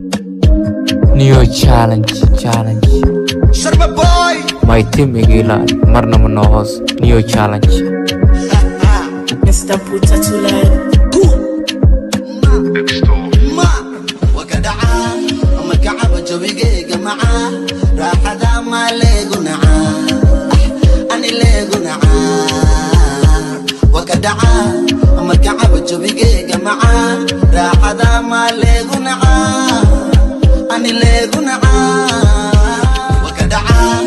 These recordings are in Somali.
New challenge, challenge. Sharma boy. My team iga ilaali, marna ma noo hoos. New challenge. Mr. Putatulai. Ma wakadhacaa markacaba jawigayga macaa, raaxada ma leegu nacaa, ani leegu nacaa. Wakadhacaa markacaba jawigayga macaa, raaxada ma leegu nacaa, ani leegu nacaa. Wakadhacaa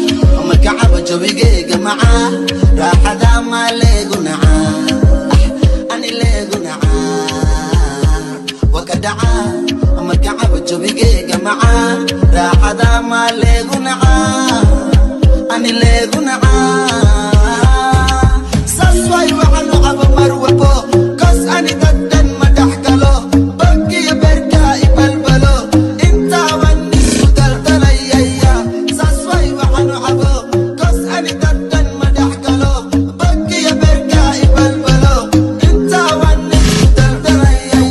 markacaba jawigayga macaa, raaxada ma leegu nacaa, ani leegu nacaa. Wakadhacaa markacaba jawigayga macaa, raaxada ma leegu nacaa, ani leegu nacaa. Saas waay waxaan u cabo mar walbo, 'cause ani daddan ma dhex galo, bagiyo beerka i balbalo, intaaban isku daldalayaya. Saas waay waxaan u cabo, 'cause ani daddan ma dhex galo, bagiyo beerka i balbalo, intaaban isku daldalayaya.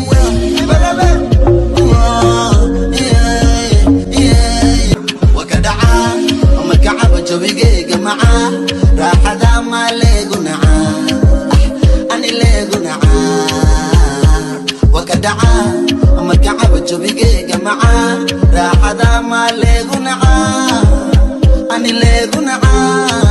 Wakadhacaa markacaba jawigayga macaa, raaxada ma leegu nacaa, ani leegu nacaa. Wakadhacaa markacaba jawigayga macaa, raaxada ma leegu nacaa, ani leegu nacaa.